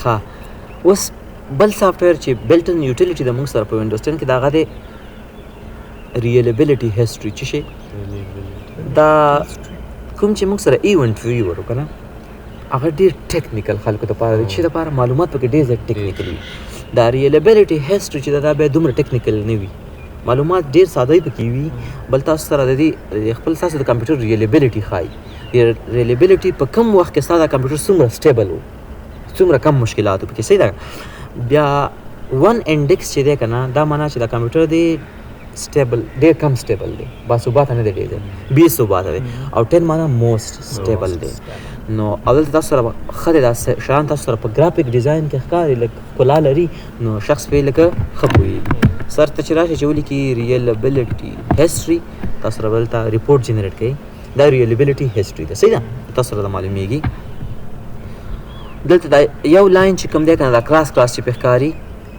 ښه، اوس بل سافټویر چې built-in utility د موږ سره په وینډوز 10 کې دا هغه دی reliability history. چې شي دا کوم چې موږ سره event viewer وکنه، هغه ډیر technical خلکو ته پاره دی چې د پاره معلومات پکې ډیر زیات technical وي. دا reliability history چې دا بیا دومره technical نه وي، معلومات ډیر ساده پکې وي. بل تاسو سره د دې خپل تاسو د کمپیوټر reliability ښایي، reliability په کم وخت کې ستا د کمپیوټر څومره stable و، څومره کم مشکلات پکې. صحیح ده. بیا 1 index چې دی که نه، دا معنا چې دا کمپیوټر دی stable، ډیر کم stable دی، با ثباته نه دی، ډیر دی بې ثباته دی، او 10 معنا most stable دی. نو او دلته تاسو سره ښه دی، دا شیان تاسو سره په graphic design کې ښکاري، لږ ښکلا لري، نو شخص پرې لږ ښه پوهېږي. سر ته چې راشي چې ولیکي reliability history، تاسو سره به دلته report generate کوي. دا reliability history ده. صحیح ده، تاسو سره دا معلومیږي. دلته دا یو line چې کوم دی که نه، دا cross cross چې پرې ښکاري،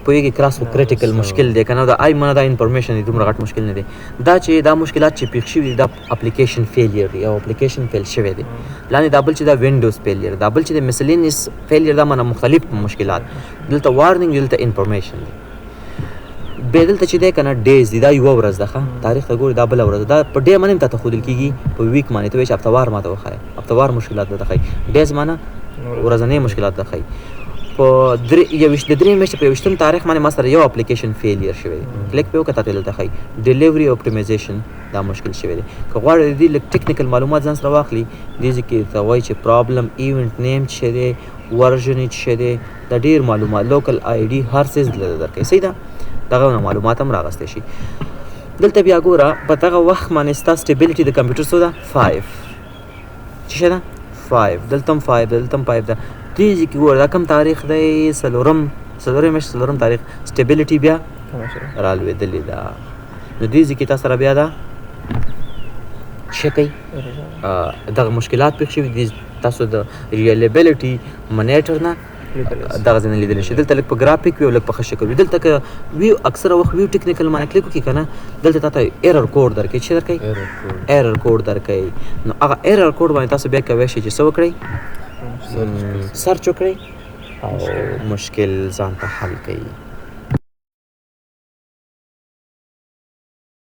پوهېږي cross خو critical مشکل دی که نه، دا آی منه دا information دی، دومره غټ مشکل نه دی. دا چې دا مشکلات چې پېښ شوي دي، دا application failure دی او application fail شوی دی. لاندې دا بل چې دا Windows failure، دا بل چې د miscellaneous failure، دا منه مختلف مشکلات. دلته warning، دلته information دی. بیا دلته چې دی که نه days دی، دا یوه ورځ ده، ښه تاریخ ته ګوري، دا بله ورځ ده. دا په day باندې هم تاته ښودل کېږي، په week باندې ته وایې چې هفتهوار ماته وښایه، هفتهوار مشکلات درته ښایي. days معنی ورځنۍ مشکلات درته ښایي. په درې یوویشت د درې میاشتې په 21 تاریخ باندې ما سره یو application failure شوی دی، کلیک پې وکړه، تاته دلته ښایي delivery optimization دا مشکل شوی دی. که غواړې د دې لږ technical معلومات ځان سره واخلي، دې ځای کې ته وایي چې problem event name څه شی دی، version یې څه شی دی، دا ډېر معلومات، local ID، هر څه دلته درکوي. صحیح ده، دغه معلومات هم راغستی شي. دلته بیا ګوره په دغه وخت باندې ستا stability د کمپیوټر څو ده؟ 5. څه شی ده؟ 5. دلته هم 5 ده، دلته هم 5 ده. دې ځای کې ګوره دا کوم تاریخ دی؟ څلورم میاشت څلورم تاریخ، stability بیا رالوېدلې ده. نو دې ځای کې تا سره بیا دا څه کوي؟ دغه مشکلات پېښ شوي دي، تاسو د reliability monitor نه دغه ځای نه لیدلی شئ. دلته لږ په ګرافیک وي او لږ په ښه شکل وي. دلته که ویو اکثره وخت view technical باندې کلیک وکړي که نه، دلته تا ته error code درکوي. څه درکوي؟ error code درکوي. نو هغه error code باندې تاسو بیا کوی شئ چې څه وکړئ؟ search وکړئ او مشکل ځان ته حل کړئ.